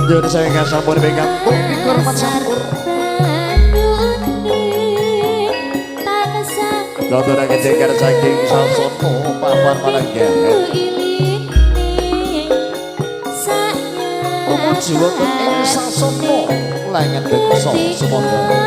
Nyuwun sewu ingkang sampun pikantuk hormat sampur. Ngaturaken jengker saking Sasono papan Malenggahan. Tumuju wonten ing Sasono lengen beksa sumangga.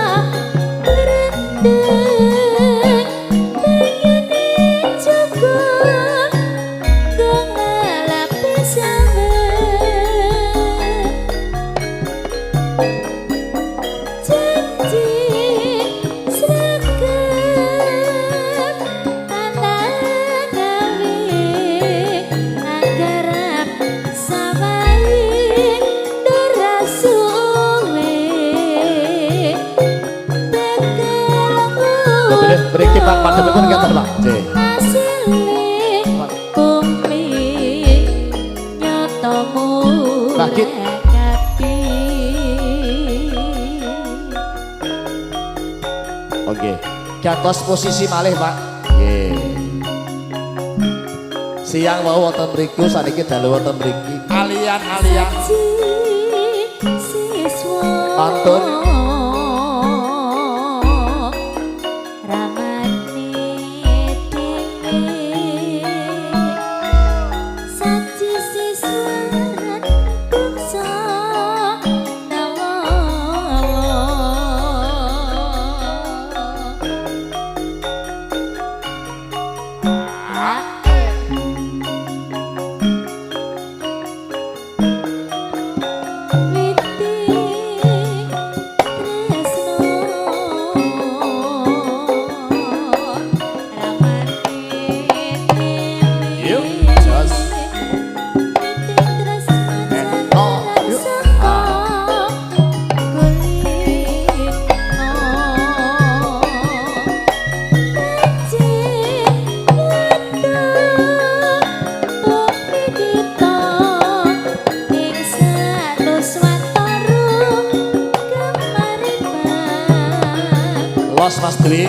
Mriki Pak madhepipun ngeten Pak. Nggih. Bakit. Oke. Gantos posisi malih Pak. Nggih. Siang wau wonten mriku, saniki dalu wonten mriki. Alian-alian. Pantun. Los Mas Dwi.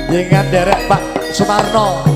Dengan derek Pak Sumarno.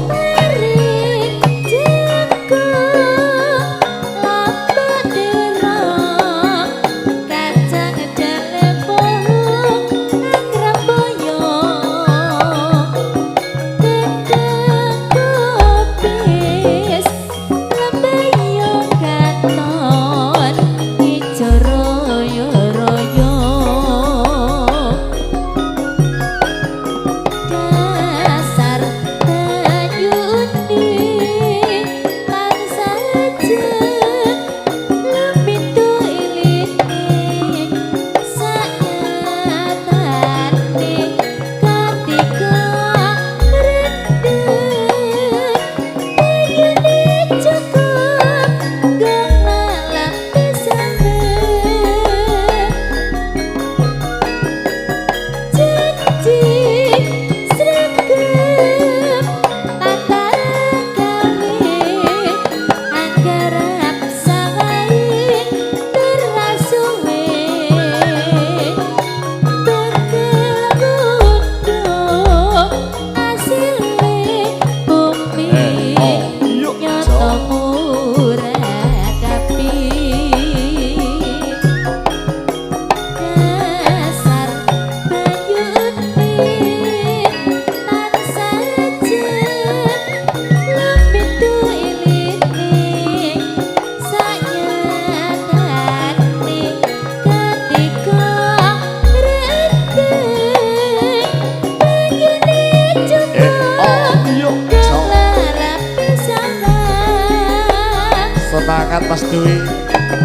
Semangat Mas Dwi.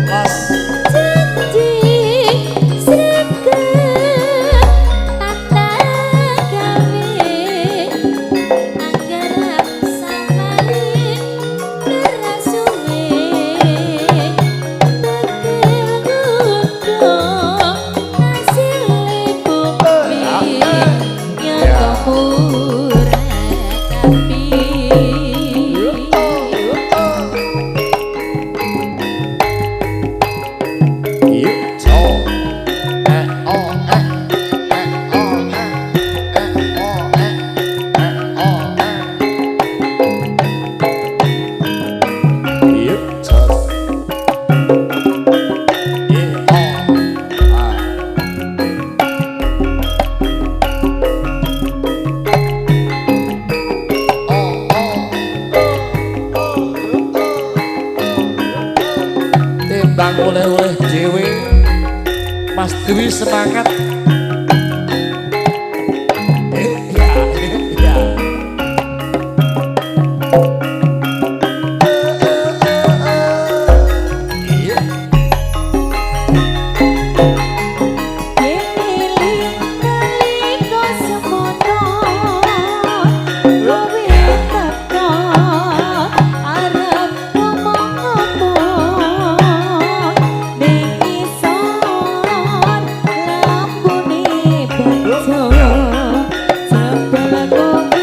Mas. Dwi semangat. Ya, ya. Iya. Eling nalika semono kowe teko arep ngomong apa ning isor lambune baca jebul kowe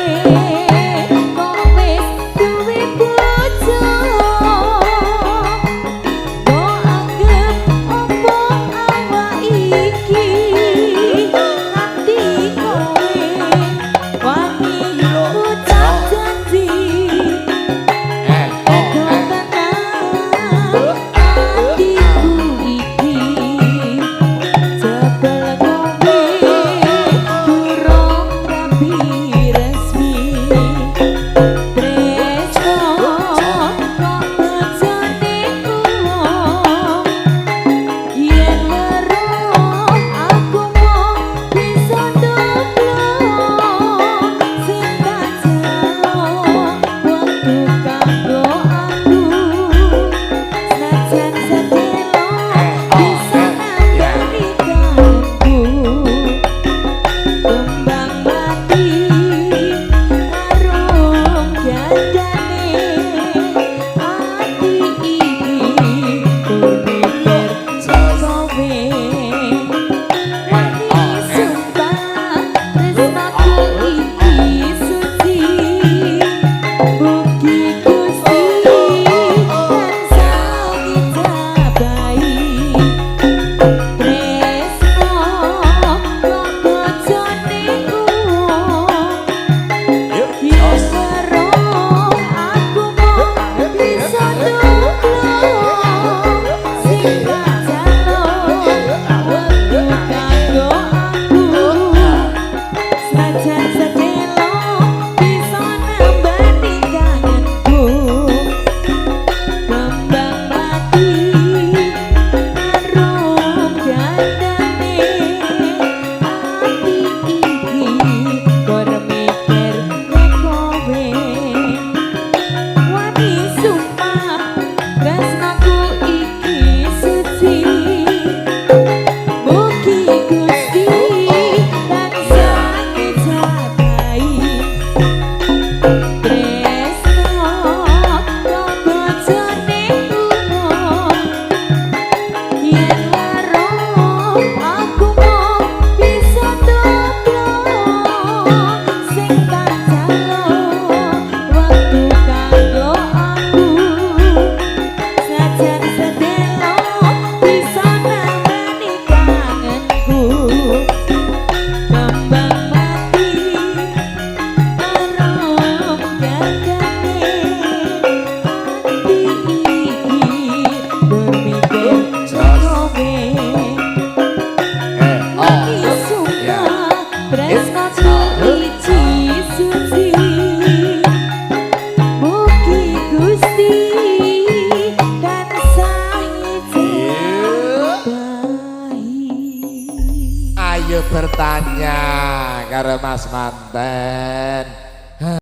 kok wis duwe bojo. Mbok anggep opo awak iki nganti kowe wani ngucap janji Eh, oh, eh. tenan atiku iki jebul kowe durung rabi resmi tresno kok bojone wong yen weruh aku mung bisa ndoblok sing tak jaluk wektu kanggo aku senajan sedelo bisa nambani kangenku kembang mlati arum gandane ati iki tur mikir kowe wani sumpah tresnaku iki suci mugi Gusti tansah ngijabahi tresno kok bojone wong Yuk, yen jos. weruh aku mung bisa ndoblok sing tak jaluk wektu kanggo aku senajan sedelo bisa nambani kangenku kembang mlati arum gandane ati iki kor mikir kowe wani sumpah tresnaku iki suci mugi Gusti tansah ngijabahi tresno kok bojone wong yen weruh aku mung bisa ndoblok sing tak jaluk wektu kanggo aku senajan sedelo bisa nambani kangenku kembang mlati arum gandane ati iki tur mikir kowe Eh, oh. wani sumpah tresnaku iki suci mugi Gusti tansah ngijabahi. Ayo bertanya karo Mas Manten.